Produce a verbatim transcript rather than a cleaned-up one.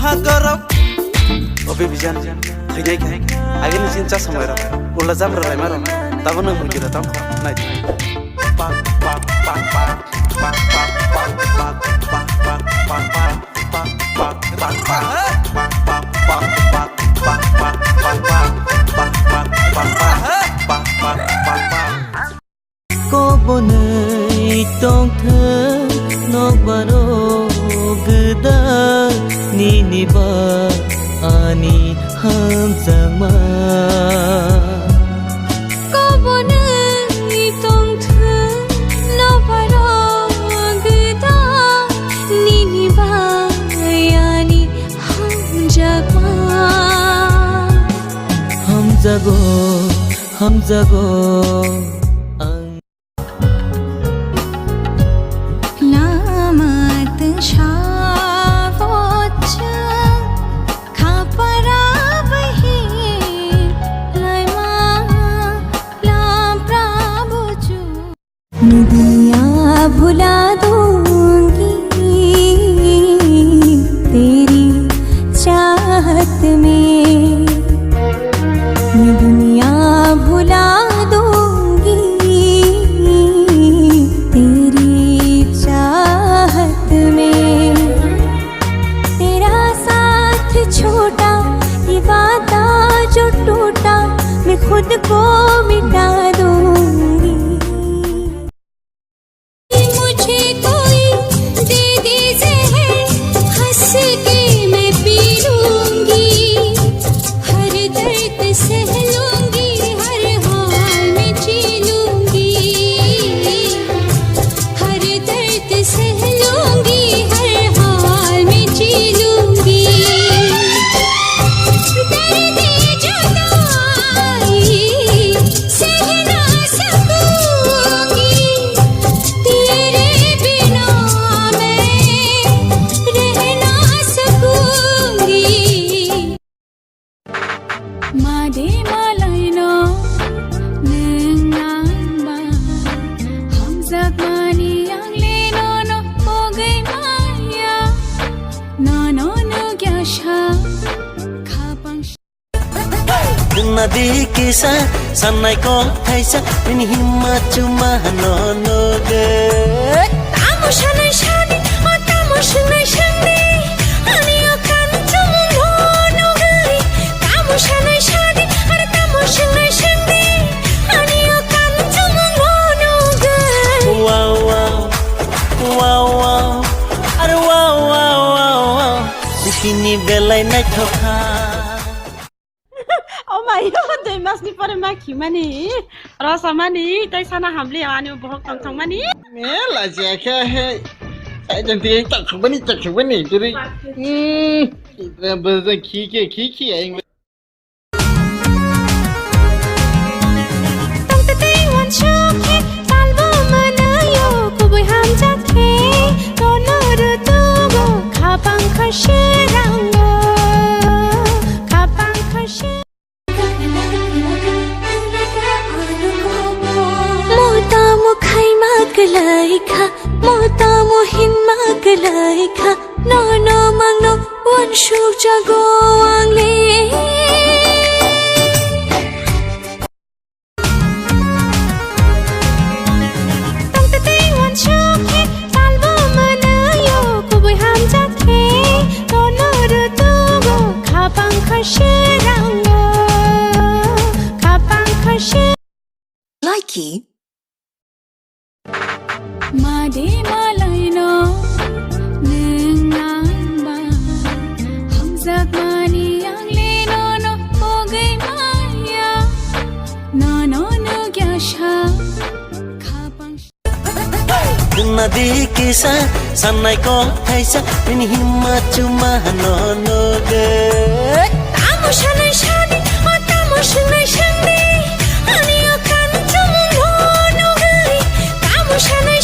Hakorok. Obe bijan. Khainai khe. Agini sin cha samai rok. Ulla jam rok laima rok. Tabo nang mujira tam. Nai. Kobonwi tongthwng nokbaro gwdal nini ba ani hamjakma. Kobonwi tongthwng nokbaro gwdal nini ba ani hamjakma. Hamjago, hamjago ang. Lama teng sha vocha khapara bahi laima lam prabhu chu. ये दुनिया भुला दूंगी तेरी चाहत में, ये दुनिया भुला दूंगी तेरी चाहत में। तेरा साथ छोटा, ये वादा जो टूटा, मैं खुद को मिटा दूंगी। मुझे कोई दे दे जहर, हंस के मैं पी लूंगी। हर दर्द सह लूंगी, हर हाल में जी लूंगी। हर दर्द सह लूंगी, हर हाल में जी लूंगी। दर्द जुदाई सह ना सकूंगी, तेरे बिना मैं रह ना सकूंगी। Made malaino nwng nangba, hamjakmani ang le nono pogwi maya, nono nukya sa khapang. Nadi kisa sanai kok thaisa, nini himma chuma no nugwi. Tamo sanai sadi, o tamo swngnai swngdi, ani o kan chumung no nugwi. Tamo sanai sadi, ar tamo swngnai swngdi, ani o kan chumung no nugwi. Wow, wow, wow, wow, ar wow, wow, wow, wow. Bikini belai naithok kha. Oh my God, dui mas ni pore ma khimani, rosa mani, tei sana hamli ani bohok tong thong mani. Me la je khe he. Ai jan ti tak thong mani, tak thong mani, turi. Hmm. Itra bazan khi ke, khi khi ai. Tongtwtwi uansuk khe talbo mwnaio, kubui hamjak khe tono rwtugo, khapang kha srango, khapang kha srango. Mo tamo khaima kwlai kha, mo tamo hinma kwlai kha, nono mangno uansuk jago ang le. Tongtwtwi uansuk khe talbo mwnaio, kubui hamjak khe tono rwtugo, khapang kha srango, khapang kha srango. Likey. Made malaino nwng nangba, hamjakmani ang le nono pogwi maya, nono nukya sa khapang. Nadi kisa sanai kok thaisa, nini himma chuma no nugwi. Tamo sanai sadi, o tamo swngnai swngdi, ani o kan chumung no nugwi. Tamo sanai